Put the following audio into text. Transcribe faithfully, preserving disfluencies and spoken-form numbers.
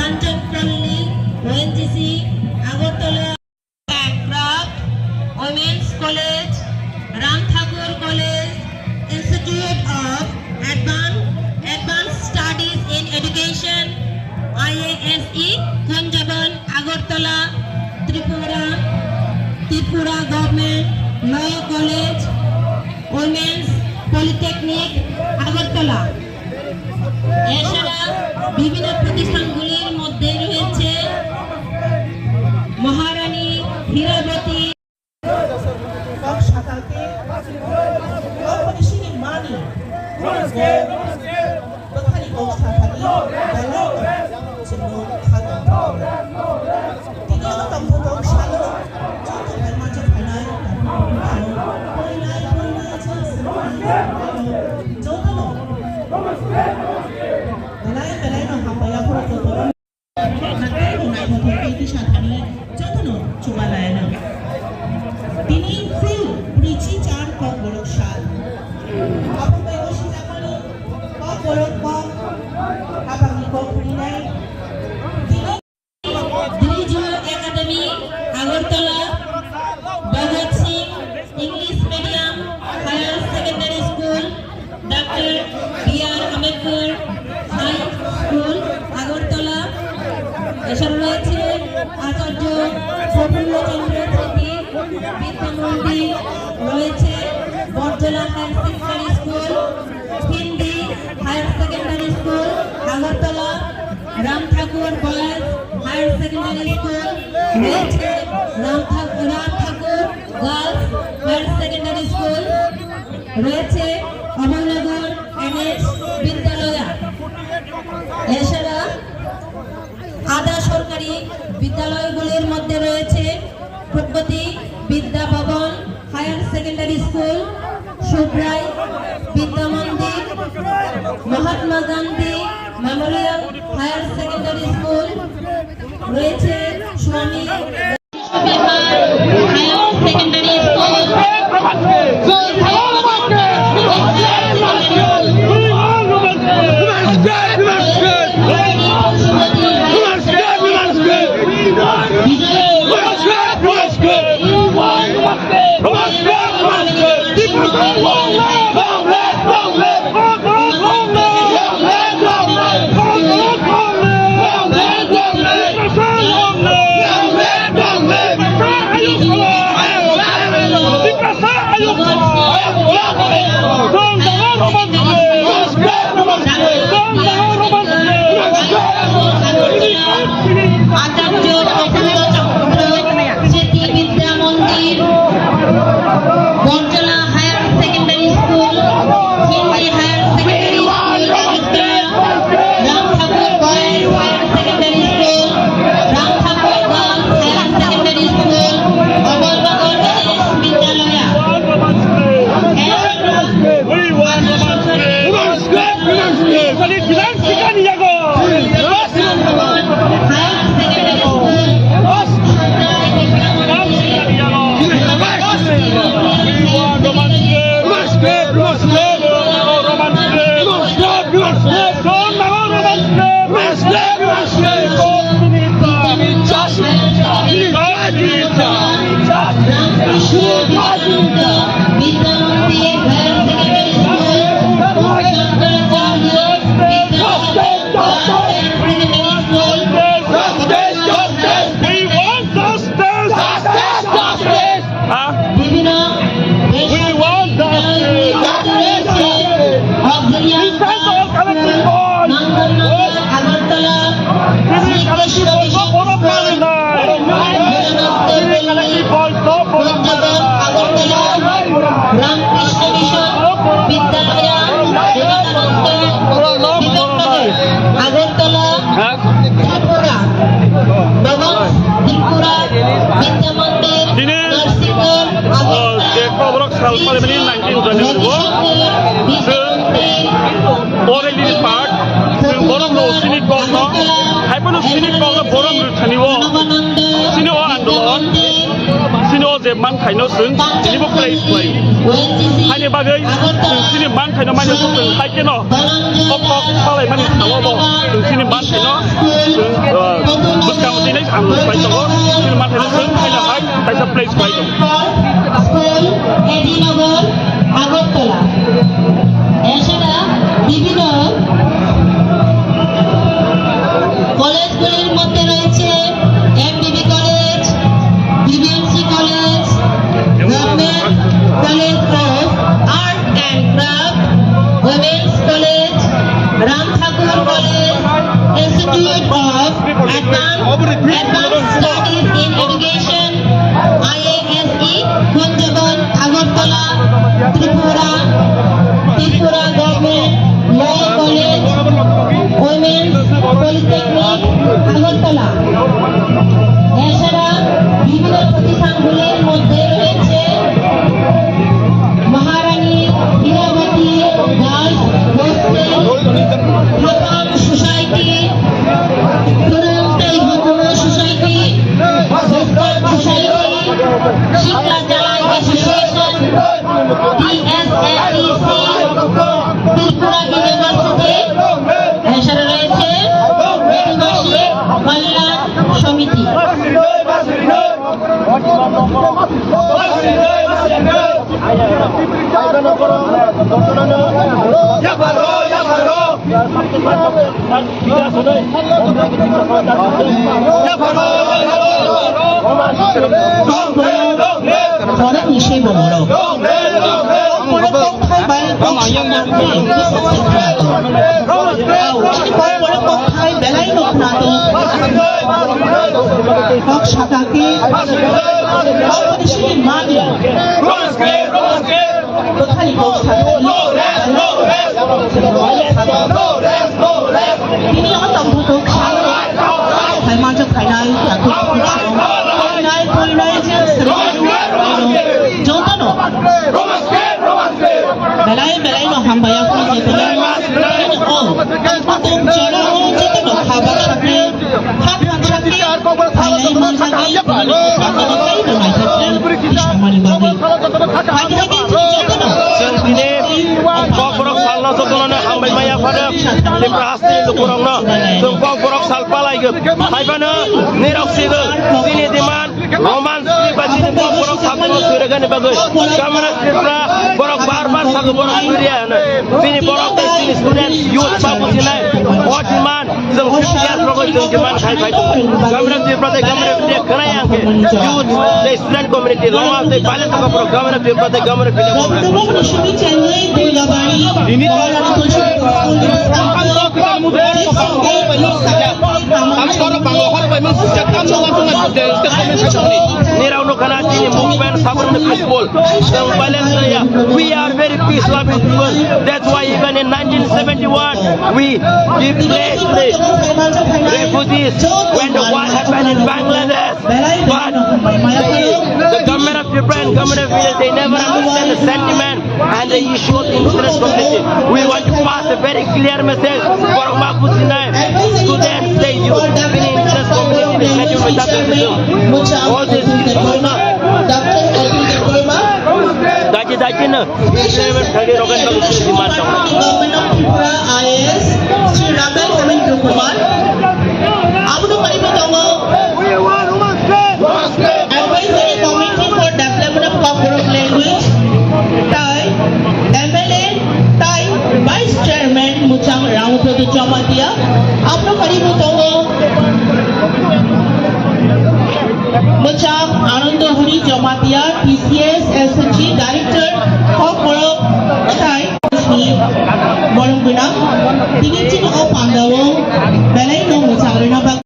Kanchanpalli, O N G C, Agartala, Bankrupt, Women's College, Ram Thakur College, Institute of Advan-, Advanced Studies in Education, I A S E, Kunjabon, Agartala, Tripura, Tripura Government Law College, Women's Polytechnic, Agartala। এছাড়া বিভিন্ন প্রতিষ্ঠানগুলির মধ্যে রয়েছে মহারানী হীরাবতী। Tini o tongthok salo, joto bai mancha phainai, porinai, porinai, jotono belai belai no hambai, aphuru jotono naithok naithok tei tisa thani jotono chuba laiano. Tini phuru brwichi char Kokborok sal. Abo bai o swijak mani Kokborok kok, habangni kok rinai. Tini Drijor Academy, Agartala, Bhagat Singh English Medium Higher Secondary School, Doctor B R Ambedkar High School, Agartala। এছাড়া রয়েছে আচার্য প্রফুল্ল চন্দ্র স্মৃতি বিদ্যা মন্দির, রয়েছে Batjala higher secondary school, Hindi higher secondary school, Agartala, Ram Thakur boys higher secondary school, রয়েছে রাম ঠাক-, Ram Thakur girls higher secondary school, রয়েছে Abhoynagar N S বিদ্যালয়। এছাড়া আধা সরকারি বিদ্যালয়গুলির মধ্যে রয়েছে প্রগতি বিদ্যা ভবন higher secondary school, Subrai Vidya Mandir, Mahatma Gandhi memorial higher secondary school, রয়েছে Swami Vivekananda higher secondary school, Acharya Prafulla Chandra Smriti Vidya Mandir, Batjala higher secondary school, Hindi higher secondary school, Ram Thakur boys higher secondary school, Ram Thakur girls higher secondary school, Abhoynagar N S বিদ্যালয়। Justice! Justice! Justice! Huh? We want justice! Defend our collective voice! Agotala, Tini collective voice no forum mani nai. Tini collective voice no forum mani nai. Ramkrishna Mission, Vidyalaya, Vivekananda, Agotala, Tripura, Bhavan Tripura, Vidya Mandir, Tini, Narsinghpur, uh, Agotala, je Kokborok sal phalimani nineteen January o, je already part, je borok rok sini kokno, hai phano sini kokno borok rok thani o, sini o andolon, sini o je manthaino chwng tinibo place bai. Haini bagwi chwng sini manthaino mani chwng hai kheno kok kok phalai mani sao bo chwng sini manthaino chwng, uh, Advanced, Advanced Studies in Education, I A S E, Kunjabon, Agartala, Tripura, Tripura Government Law College, Women's Polytechnic, Agartala। এছাড়া বিভিন্ন প্রতিষ্ঠানগুলির মধ্যে রয়েছে মহারানী Irabati girls hostel, হাফাং society, Kurung Tei Hokumo Society, Western Society, Shikla Jalai Association, D S A T C, Tripura University, এছাড়া রয়েছে আদিবাসী কল্যাণ সমিতি। Khoroknwi se bo borok. Borok kokthai bai kok sakha khe kisa se khna tongo. Borok kokthai belai no khna tongo. Kok sakha khe bwthani mani. Bwthani kok sakha khe. Tini o tongthok khaimajak khainai, takhuk takhuk song, khainai, khainai, je srwnai, jotono belai belai no hambai, aphuru jotono. Tini o tongthok jora o jotono kha baksa khe, kha thansa khe, khainai manjaknai, tini o tongthok khainai naithok khe, tini samani bagwi. Chwng tini kokborok salno jotono hambai maya phano Tripura hasteni lukurokno chwng kokborok sal palaigo. Haiphano nirok sigo chini demand Roman script ba chini kokborok salno swirwgani bagwi Government of Tripura borok bar bar sago borok swirya hwnwi. Chini borok tei chini student youth ba bujinai o demand. Chwng six years rogo chwng demand khai phai tongo. Government of Tripura tei Government of India khwnai ang khe youth tei student community lama tei violence kok borok Government of Tripura tei Government of India khwnai. Nirok no khana chini movement sabrang ni peaceful. Chwng violence ya. We are very peace loving people. That's why even in nineteen seventy-one, we give place to the refugees when the war happened in Bangladesh. But the, the government of Tripura and government of India, they never understand the sentiment and the issue of the indigenous community. We want to pass a very clear message for Makusinai, students, the youth, the indigenous community, the schedule with that. All this is Dagi dagi no. Thirty rogan bagwi chini demand tongo. Government of Tripura I A S, Shri Ramlal Ravindra Kumar. Abono paribo tongo Advisory Committee for Development of Kokborok Language, tai M L A, tai Vice Chairman Muchang Ramaprodot Jamatia. Abono paribo tongo Muchang Anando Hori Jamatia, T C S, S